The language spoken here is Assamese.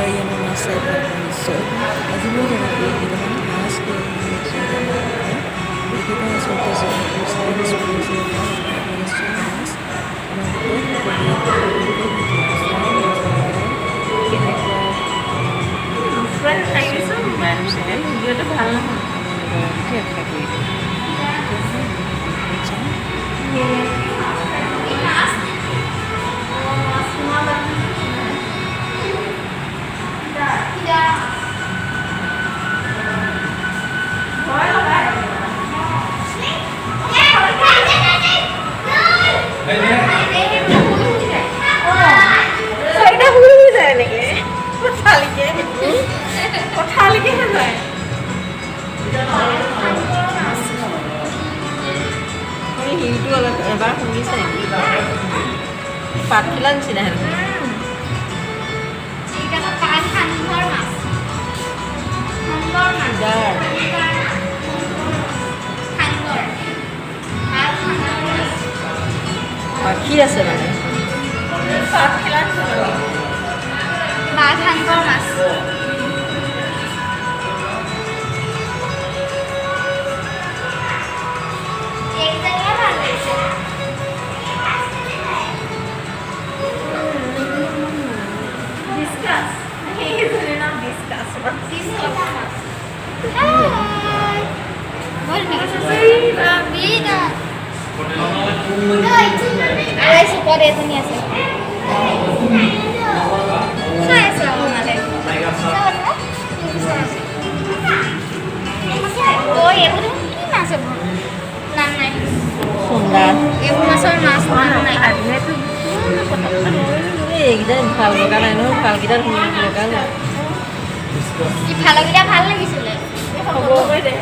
একুৱাৰিয়ামৰ মাছ চাই ভাল পোৱা নিশ্চয়। আজি মই তেনেকৈ কেইটামান মাছ এইকেইটা আচলতে জয়পুৰ চাইনিজ মাছ। আপোনালোকে সকলোৱে ভিডিঅ'টো চাই মাছকেইটাৰ কেনেকুৱা চাই ভিডিঅ'টো ভাল নহয়। আপোনালোকৰ আশা কৰিলোঁ। তেতিয়াহ'লে ভিডিঅ'টো চাওঁ। চাৰিটা শুই শুই যায় এনেকে পথালিকে পথালিকেহে যায়। এই শিলটো অলপ এবাৰ শুনিছে নেকি? পাতখিলা নিচিনা হেনো। সান্দৰ মাছ, সান্দৰ মাছ। দাৰ। সান্দৰ ভাল সান্দৰ মাছ। পাখি আছে মানে। পাতখিলা নিচিনা। বাঘ সান্দৰ মাছ। এইকেইজনীয়ে ভাল লাগিছে। ডিছকাছ, সেইজনীৰ নাম ডিছকাছ মাছ। ডিছকটা মাছ। হাই, বৰ ধুনীয়া। আঢ়ৈ চুকত এজনী আছে, চাই আছে আপোনালে। ঐ, এইবোৰ দেখোন কি মাছ? এইবোৰ নাম নাই। চন্দা। এইবোৰ মাছৰ মাছ নাম নাই। এইকেইটা ভাল লগা নাই নহয়। ভালকেইটা লগা নাই। ইফালৰকেইটা ভাল লাগিছিলে। হ'ব দে।